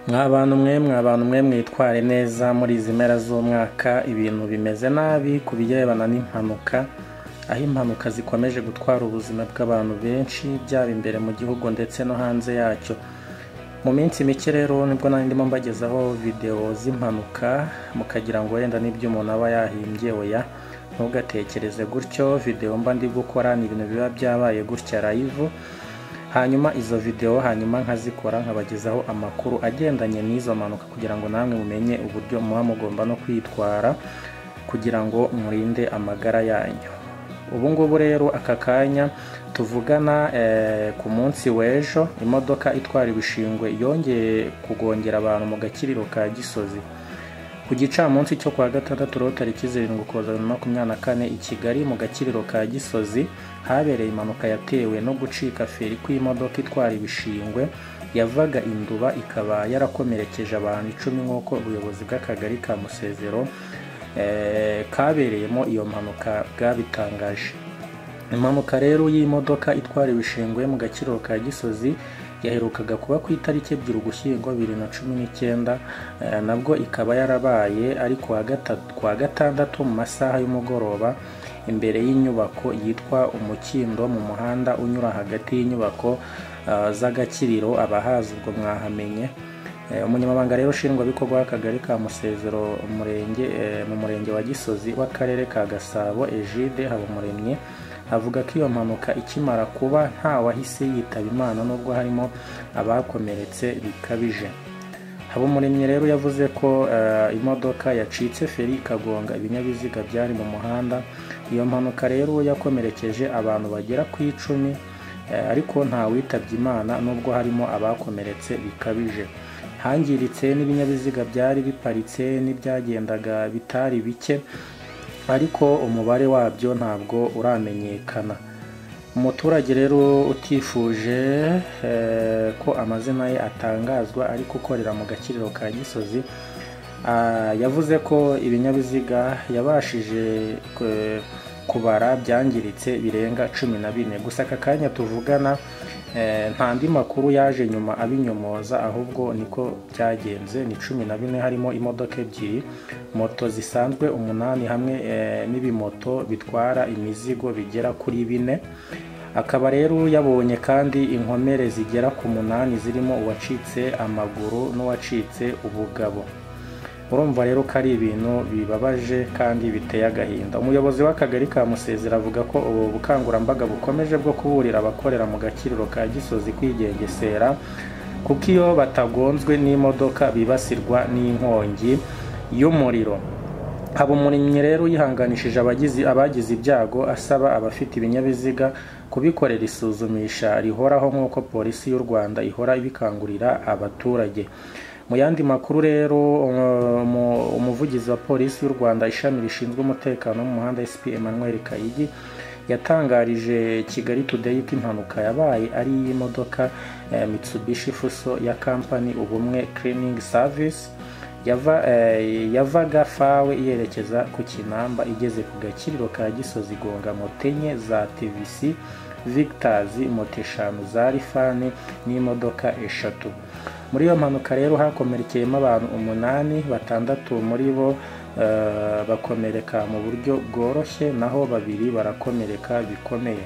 Mwa bantu mwe mwitware neza muri izi mpera z'umwaka. Ibintu bimeze nabi ku birebana n'impanuka, aho impanuka zikomeje gutwara ubuzima bw'abantu benshi, byaba imbere mu gihugu ndetse no hanze yacyo. Mu minsi mike rero nibwo nari ndimo mbagezaho videwo z'impanuka, mukagira ngo wenda n'ibyo umuntu aba yahimbye. Oya, ntugatekereze gutyo. Videwo mba ndi gukora ni ibintu biba byabaye gutya live, hanyuma izo videwo hanyuma nkazikora, nkabagezaho amakuru agendanye n'izo mpanuka, kugira ngo namwe mumenye uburyo muba mugomba no kwitwara kugira ngo murinde amagara yanyu. Ubu ngubu rero aka kanya tuvugana, ku munsi w'ejo imodoka itwara ibishingwe yongeye kugongera abantu mu Gakiriro ka Gisozi. Ku gicamunsi cyo kuwa gatandatu rero, tariki 7 Ukuboza 2024, i Kigali mu Gakiriro ka Gisozi habereye impanuka yatewe no gucika feri kw'imodoka itwara ibishingwe yavaga Induba, ikaba yarakomerekeje abantu 10, nk'uko ubuyobozi bw'akagari ka Musezero kabereyemo iyo mpanuka bwabitangaje. Impanuka rero y'imodoka itwara ibishingwe mu Gakiriro ka Gisozi yaherukaga kuba ku itariki 2 Ugushyingo 2019, nabwo ikaba yarabaye ari kuwa gatatu, kuwa gatandatu mu masaha y'umugoroba, imbere y'inyubako yitwa Umukindo, mu muhanda unyura hagati y'inyubako z'Agakiriro. Abahazi ubwo mwahamenye. Umunyamabanga rero nshingwabikorwa w'akagari ka Musezero, umurenge mu murenge wa Gisozi w'akarere ka Gasabo, Egide Habumuremyi, avuga ko iyo mpanuka ikimara kuba nta wahise yitaba Imana, nubwo harimo abakomeretse bikabije. Habumuremyi rero yavuze ko imodoka yacitse feri ikagonga ibinyabiziga byari mu muhanda. Iyo mpanuka rero yakomerekeje abantu bagera ku 10, ariko nta witabye Imana nubwo harimo abakomeretse bikabije. Hangiritse n'ibinyabiziga byari biparitse n'ibyagendaga bitari bike, ariko umubare wabyo ntabwo uramenyekana. Umuturage rero utifuje ko amazina ye atangazwa, ariko ukorera mu Gakiriro ka Gisozi, yavuze ko ibinyabiziga yabashije kubara byangiritse birenga 14. Gusa aka kanya tuvugana nta andi makuru yaje nyuma abinyomoza, ahubwo niko byagenze, ni 14, harimo imodoka ebyiri, moto zisanzwe umunani, hamwe n'ibimoto bitwara imizigo bigera kuri bine. Akaba rero yabonye kandi inkomere zigera ku munani, zirimo uwacitse amaguru n'uwacitse ubugabo. Urumva rero ko ari ibintu bibabaje kandi biteye agahinda. Umuyobozi w'akagari ka Musezero avuga ko ubu bukangurambaga bukomeje bwo kuburira abakorera mu Gakiriro ka Gisozi kwigengesera, kuko iyo batagonzwe n'imodoka bibasirwa n'inkongi y'umuriro. Habumuremyi rero yihanganishije abagize ibyago, asaba abafite ibinyabiziga kubikorera isuzumisha rihoraho, nk'uko Polisi y'u Rwanda ihora ibikangurira abaturage. Mu yandi makuru rero, umuvugizi wa Polisi y'u Rwanda, ishami rishinzwe umutekano wo mu muhanda, SP Emmanuel Kayigi, yatangarije Kigali Today ko impanuka yabaye ari iy'imodoka Mitsubishi Fuso ya kampani Ubumwe Cleaning Service yavaga Fawe yerekeza ku Kinamba, igeze ku Gakiriro ka Gisozi igonga moto enye za TVC Victors, moto eshanu za Lifan n'imodoka eshatu. Muri iyo mpanuka rero hakomerekeyemo abantu umunani, batandatu muri bo bakomereka mu buryo bworoshye, naho babiri barakomereka bikomeye.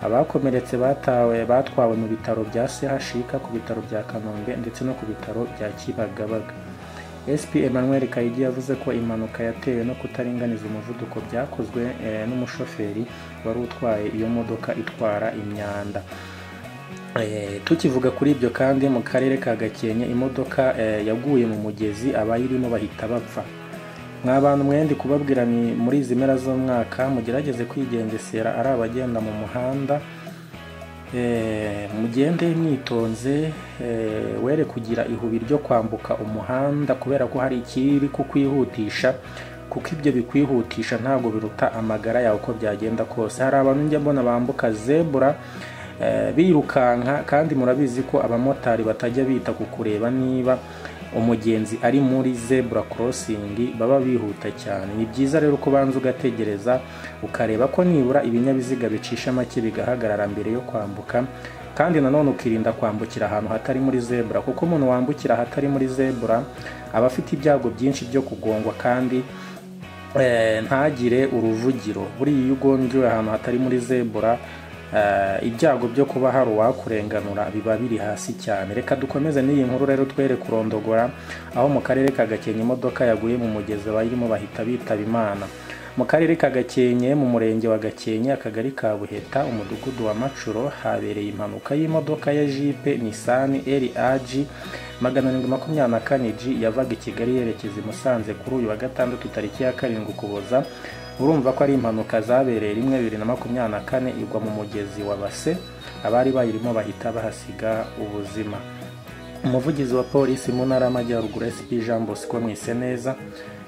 Abakomeretse batwawe mu bitaro bya CHUK, ku bitaro bya Kanombe ndetse no ku bitaro bya Kibagabaga. SP Emmanuel Kayigi yavuze ko impanuka yatewe no kutaringaniza umuvuduko byakozwe n'umushoferi wari utwaye iyo modoka itwara imyanda. Tukivuga kuri ibyo kandi, mu karere ka Gakenke imodoka yaguye mu mugezi, abayirimo bahita bapfa. Mwa bantu mwendi kubabwira ni muri izi mpera z'umwaka mugerageze kwigengesera, ari abagenda mu muhanda, mugende mwitonze, were kugira ihubi ryo kwambuka umuhanda kubera ko hari ikiri kukwihutisha, kuko ibyo bikwihutisha ntabwo biruta amagara yawe uko byagenda kose. Hari abantu njya mbona bambuka zebura birukanka, kandi murabizi ko abamotari batajya bita ku kureba niba umugenzi ari muri zebra crossing baba bihuta cyane. Ni byiza rero ko ubanza ugategereza ukareba ko nibura ibinyabiziga bicisha make bigahagarara mbere yo kwambuka, kandi nanone ukirinda kwambukira ahantu hatari muri zebra, kuko umuntu wambukira ahatari muri zebra aba afite ibyago byinshi byo kugongwa kandi ntagire uruvugiro. Buriya iyo ugongewe ahantu hatari muri zebra, ibyago byo kuba hari uwakurenganura biba biri hasi cyane. Reka dukomeze n'iyi nkuru rero twere kurondogora, aho mu karere ka Gakenke imodoka yaguye mu mugezi abayirimo bahita bitaba Imana. Mu karere ka Gakenke, mu murenge wa Gakenke, akagari ka Buheta, umudugudu wa Macuro, habereye impanuka y'imodoka ya jipe Nissan LAG 724 G yavaga i Kigali yerekeza i Musanze kuri uyu wa gatandatu tariki ya 7 Ukuboza. Urumva ko ari impanuka zabereye rimwe 2024, igwa mu mugezi wa Base, abari bayirimo bahita bahasiga ubuzima. Umuvugizi wa polisi mu ntara y'Amajyaruguru SP Jean Bosco Mwiseneza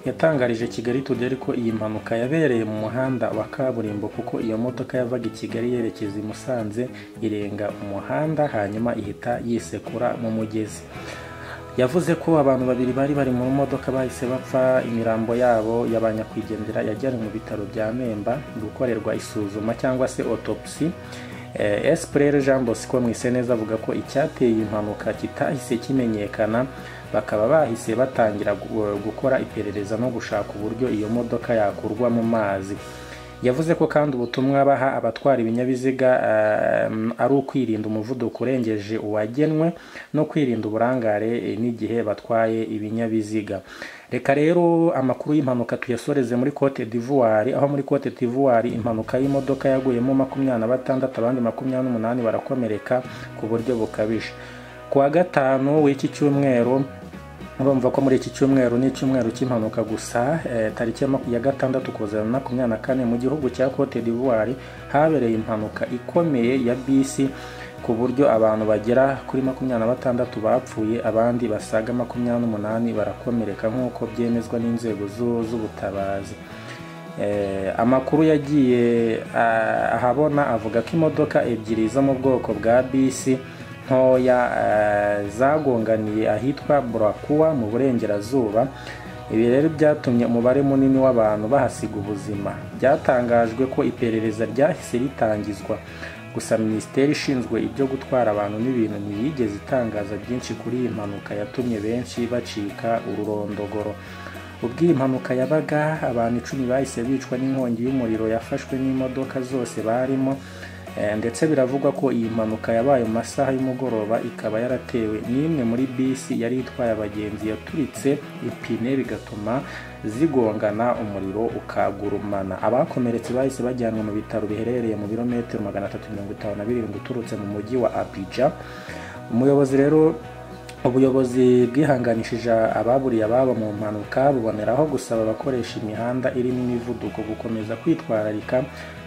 yatangarije Kigali Today ko iyi mpanuka yabereye mu muhanda wa kaburimbo, kuko iyo modoka yavaga i Kigali yerekeza i Musanze irenga umuhanda hanyuma ihita yisekura mu mugezi. Yavuze ko abantu babiri bari mu modoka bahise bapfa, imirambo yabo y'abanyakwigendera yajyanwe mu bitaro bya Nemba gukorerwa isuzuma cyangwa se autopsy. SP Jean Bosco Mwiseneza avuga ko icyateye impanuka kitahise kimenyekana, bakaba bahise batangira gukora iperereza no gushaka uburyo iyo modoka yakurwa mu mazi. Yavuze ko kandi ubutumwa baha abatwara ibinyabiziga ari ukwirinda umuvuduko urengeje uwagenwe no kwirinda uburangare n'igihe batwaye ibinyabiziga. Reka rero amakuru y'impanuka tuyasoreze muri Cote d'Ivoire, aho muri Cote d'Ivoire impanuka y'imodoka yaguyemo 26 abandi 28 barakomereka ku buryo bukabije. Ku wa gatanu w'iki cyumweru, urumva ko muri iki cyumweru ni icyumweru cy'impanuka gusa, tariki ya 6 Ukuboza 2024 mu gihugu cya Cote d'Ivoire habereye impanuka ikomeye ya bisi ku buryo abantu bagera kuri 26 bapfuye, abandi basaga 28 barakomereka nk'uko byemezwa n'inzego z'ubutabazi. Amakuru yagiye ahabona avuga ko imodoka ebyiri zo mu bwoko bwa bisi ntoya zagonganiye ahitwa Burakuwa mu burengerazuba. Ibi rero byatumye umubare munini w'abantu bahasiga ubuzima. Byatangajwe ko iperereza ryahise ritangizwa, gusa minisiteri ishinzwe ibyo gutwara abantu n'ibintu ntiyigeze itangaza byinshi kuri iyi mpanuka yatumye benshi bacika ururondogoro. Ubwo iyi mpanuka yabaga, abantu 10 bahise bicwa n'inkongi y'umuriro yafashwe n'imodoka zose barimo, ndetse biravugwa ko iyi mpanuka yabaye mu masaha y'umugoroba, ikaba yaratewe n'imwe muri bisi yari itwaye abagenzi yaturitse ipine bigatuma zigongana umuriro ukagurumana. Abakomeretse bahise bajyanwa mu bitaro biherereye mu birometero 357 uturutse mu mujyi wa Abidjan. Umuyobozi rero ubuyobozi bwihanganishije ababuriye ababo mu mpanuka, buboneraho gusaba abakoresha imihanda irimo imivuduko gukomeza kwitwararika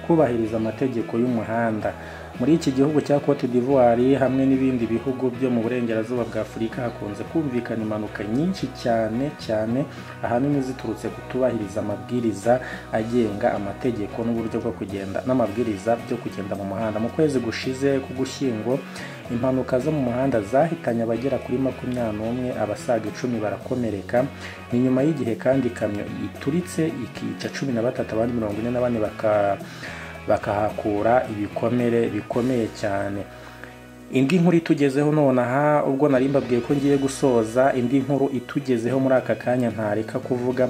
kubahiriza amategeko y'umuhanda. Muri iki gihugu cya Cote d'Ivoire hamwe n'ibindi bihugu byo mu burengerazuba bwa Afurika hakunze kumvikana impanuka nyinshi cyane cyane ahanini ziturutse kutubahiriza amabwiriza agenga amategeko n'uburyo bwo kugenda n'amabwiriza byo kugenda mu muhanda. Mu kwezi gushize k'Ugushyingo, impanuka zo mu muhanda zahitanye abagera kuri 21, abasaga 10 barakomereka. Ni nyuma y'igihe kandi ikamyo ituritse ikica 13 abandi 44 bakahakura ibikomere bikomeye cyane. Indi nkuru itugezeho nonaha, ubwo nari mbabwiye ko ngiye gusoza, indi nkuru itugezeho muri aka kanya ntareka kuvuga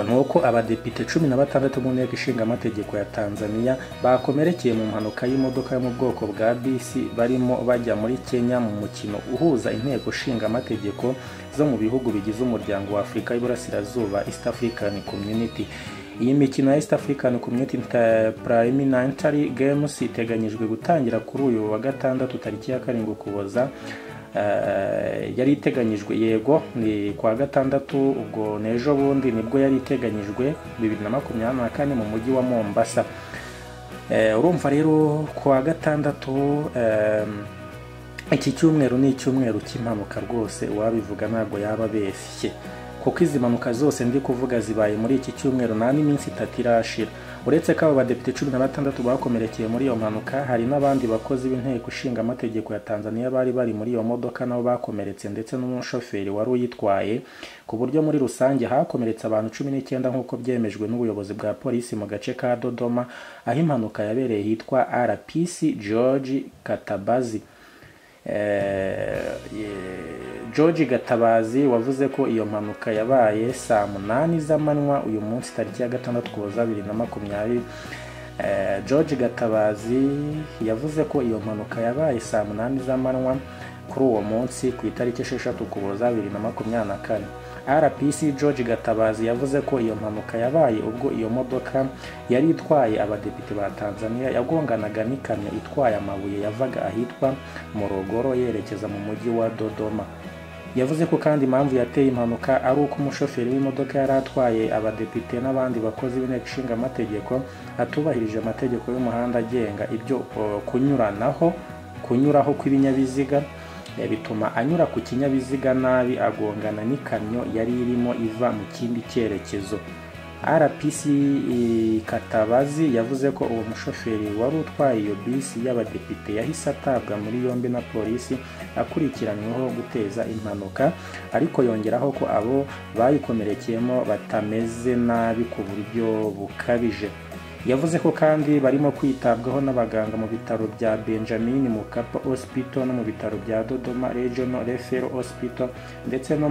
nuko abadepite 16 mu nteko ishinga amategeko ya Tanzania bakomerekeye mu mpanuka y'imodoka yo mu bwoko bwa bisi barimo bajya muri Kenya mu mukino uhuza inteko ishinga amategeko zo mu bihugu bigize umuryango wa Afurika y'Iburasirazuba, East African Community. Iyi mikino ya East African Community Preliminary Games iteganyijwe gutangira kuri uyu wa gatandatu tariki ya 7 Ukuboza. Yari iteganyijwe, yego ni kwa gatandatu, ubwo n'ejo bundi nibwo yari iteganyijwe 2024 mu mujyi wa Mombasa. Urumva rero kwa gatandatu, iki cyumweru ni icyumweru cy'impanuka rwose, uwabivuga ntabwo yaba abeshye, kuko izi mpanuka zose ndi kuvuga zibaye muri iki cyumweru, nta n'iminsi 3 irashira. Uretse ko abo badepite 16 bakomerekeye muri iyo mpanuka, hari n'abandi bakozi b'inteko ishinga amategeko ya Tanzania bari bari muri iyo modoka nabo bakomeretse, ndetse n'umushoferi wari uyitwaye, ku buryo muri rusange hakomeretse abantu 19 nk'uko byemejwe n'ubuyobozi bwa polisi mu gace ka Dodoma aho impanuka yabereye hitwa RPC George Katabazi. George Gatabazi wavuze ko iyo mpanuka yabaye saa 8 z'amanywa uyu munsi tariki ya 6 Ukuboza 2020. George Gatabazi yavuze ko iyo mpanuka yabaye saa 8 z'amanywa kuri uwo munsi ku itariki 6 Ukuboza 2024. RPC George Gatabazi yavuze ko iyo mpanuka yabaye ubwo iyo modoka yari itwaye abadepite ba Tanzania yagonganaga n'ikamyo itwaye amabuye yavaga ahitwa Morogoro yerekeza mu mujyi wa Dodoma. Yavuze ko kandi impamvu yateye impanuka ari uko umushoferi w'imodoka yari atwaye abadepite n'abandi bakozi b'inteko ishinga amategeko atubahirije amategeko y'umuhanda agenga ibyo kunyuraho kw'ibinyabiziga, bituma anyura ku kinyabiziga nabi agongana n'ikamyo yari irimo iva mu kindi cyerekezo. RPC Katabazi yavuze ko uwo mushoferi wari utwaye iyo bisi y'abadepite yahise atabwa muri yombi na polisi akurikiranyweho guteza impanuka, ariko yongeraho ko abo bayikomerekeyemo batameze nabi ku buryo bukabije. Yavuze ko kandi barimo kwitabwaho n'abaganga mu bitaro bya Benjamin Mkapa Hospital no mu bitaro bya Dodoma Regional Referral Hospital ndetse no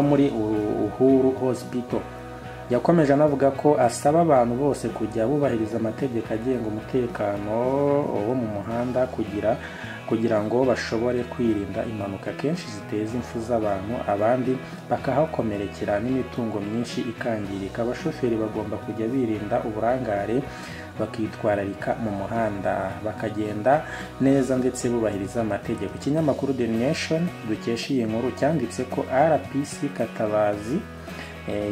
muri Uhuru Hospital. Yakomeje anavuga ko asaba abantu bose kujya bubahiriza amategeko agenga umutekano wo mu muhanda kugira ngo bashobore kwirinda impanuka kenshi ziteza impfu z'abantu, abandi bakahakomerekera n'imitungo myinshi ikangirika. Abashoferi bagomba kujya birinda uburangare, bakitwararika mu muhanda, bakagenda neza ndetse bubahiriza amategeko. Ikinyamakuru The Nation dukesha iyi nkuru cyanditse ko RPC Katabazi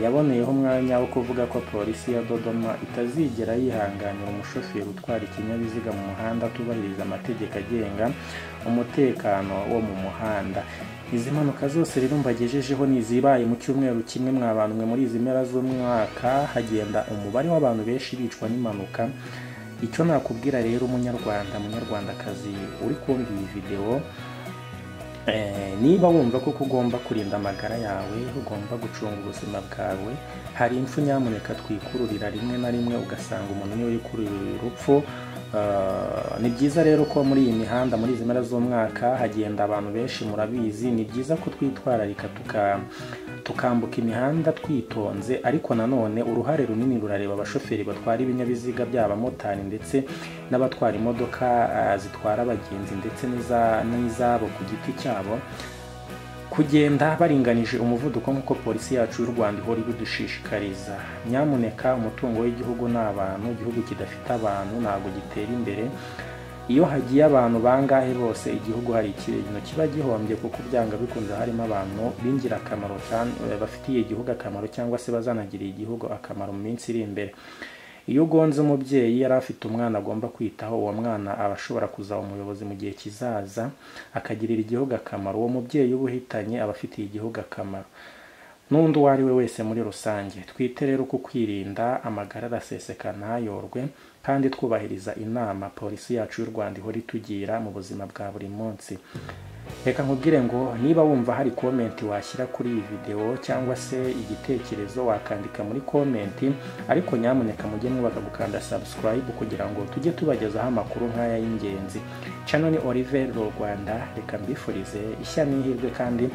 yaboneyeho umwanya wo kuvuga ko polisi ya Dodoma itazigera yihanganira umushoferi utwara ikinyabiziga mu muhanda atubahiriza amategeko agenga umutekano wo mu muhanda. Izi mpanuka zose rero mbagejejeho ni izibaye mu cyumweru kimwe. Mwa bantu mwe, muri izi mpera z'umwaka hagenda umubare w'abantu benshi bicwa n'impanuka. Icyo nakubwira rero umunyarwanda, munyarwandakazi uri kumva iyi video, niba wumva ko ugomba kurinda amagara yawe, ugomba gucunga ubuzima bwawe, hari impfu nyamuneka twikururira rimwe na rimwe ugasanga umuntu niwe wikururira urupfu. Ni byiza rero ko muri iyi mihanda, muri izi mpera z'umwaka hagenda abantu benshi, murabizi, ni byiza ko twitwararika tukambuka imihanda twitonze, ariko nanone uruhare runini rurareba abashoferi batwara ibinyabiziga by'abamotari ndetse n'abatwara imodoka zitwara abagenzi ndetse n'izabo ku giti cyabo, kugenda baringanije umuvuduko nk'uko polisi yacu y'u Rwanda ihora ibidushishikariza. Nyamuneka, umutungo w'igihugu ni abantu. Igihugu kidafite abantu ntabwo gitera imbere. Iyo hagiye abantu bangahe bose, igihugu hari ikintu kiba gihombye, kuko byanga bikunze harimo abantu b'ingirakamaro cyane bafitiye igihugu akamaro cyangwa se bazanagirira igihugu akamaro mu minsi iri imbere. Iyo ugonze umubyeyi yari afite umwana agomba kwitaho, uwo mwana aba ashobora kuzaba umuyobozi mu gihe kizaza akagirira igihugu akamaro. Uwo mubyeyi uba uhitanye aba afitiye igihugu akamaro n'undi uwo ari we wese muri rusange. Twite rero ku kwirinda, amagara araseseka ntayorwe, kandi twubahiriza inama polisi yacu y'u Rwanda ihora itugira mu buzima bwa buri munsi. Reka nkubwire ngo niba wumva hari comment washyira kuri iyi video cyangwa se igitekerezo, wakandika muri comment, ariko nyamuneka mujye mwubaka gukanda subscribe kugira ngo tujye tubagezaho amakuru nk'aya y'ingenzi. Channel ni Oliver Rwanda. Reka mbifurize ishya n'ihirwe kandi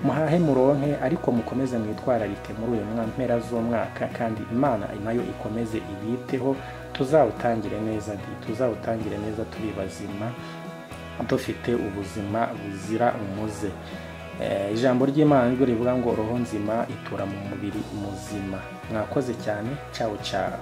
muhahe muronke, ariko mukomeze mwitwararike muri uyu mpera z'umwaka, kandi Imana nayo ikomeze ibiteho, tuzawutangire neza di tuzawutangire neza turi bazima, dufite ubuzima buzira umuze. Ijambo ry'Imana niryo rivuga ngo roho nzima itura mu mubiri muzima. Mwakoze cyane, ciao ciao.